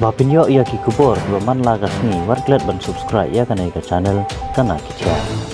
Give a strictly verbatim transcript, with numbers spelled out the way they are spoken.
Ba phin ïoh ïa ki khubor kiba man la ka sngi, wat klet ban subscribe ïa kane ka channel Kana Ki Jia.